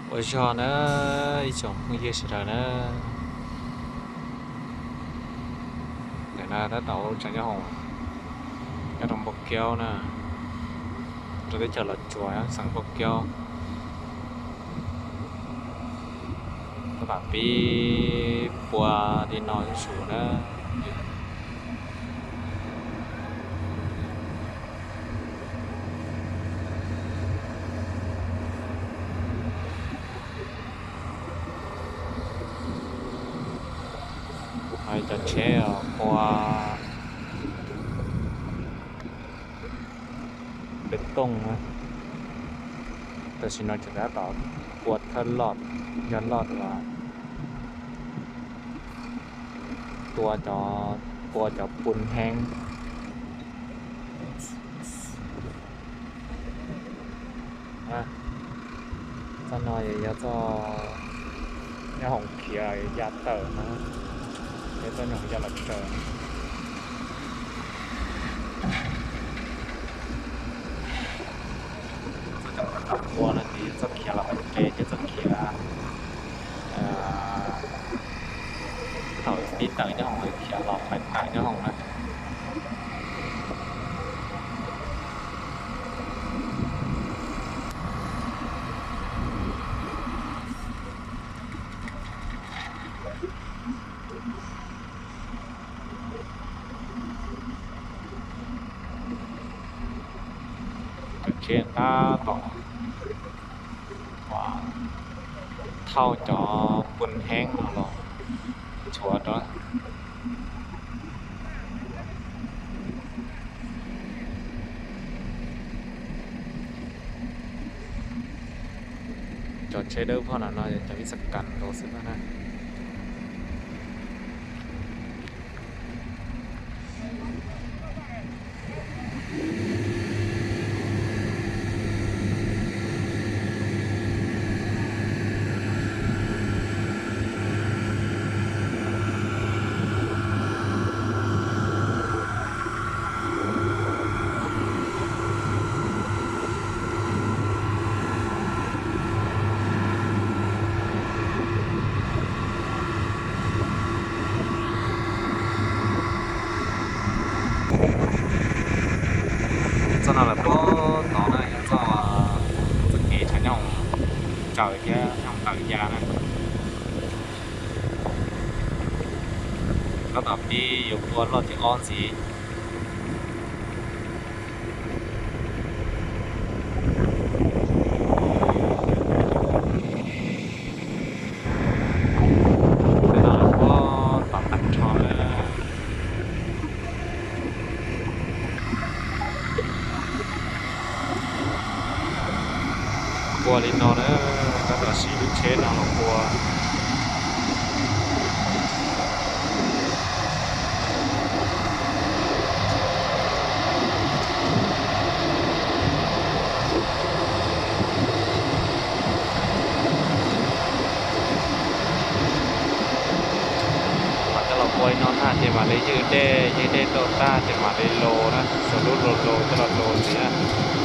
Ua zog na ib tsoom phooj ywg sawv daws na, ntawm no tab tom ua lub tsev nyob hoom nyob rau Npauj Kaub na, rau teb chaws Los Tsuas xeev Npauj Kaub. Tab tom pib pua li no zuj zus na. Cov tsheb pua pes tooj na, tam sim no tseem tab tom pua thawj loj, yog loj uas tua cov, pua cov pun heeb. Txoj no yog txoj nyob hoom khiav ya tawm na, yog txoj nyob hoom ya los tsaws. Txoj cov pua no ces yog txoj khiav los pem tes thiab txoj khiav thaum pib tawm nyob hoom, khiav los pais tawm nyob hoom na. Cov tsheb tab tom thauj cov pun heeb no los tshuav rau. Cov tsheb dawb vog no no yog cov ib xab kas nkaus xwb na. Txoj no lawm puag tod na yog txoj, txoj kev tsheb nyob hoom tsaws thiab nyob hoom tawm ya na. Tab tom pib yuav pua loj tim ob ntxiv. Puag tom tag nrho na. Pua li no na, tab tom siv lub tsheb no los pua. Mam coj los pua li no tag ces mam li ywg dej, ywg dej tau tag ces mam li los na, xuas lub los los coj los los ntxiv na.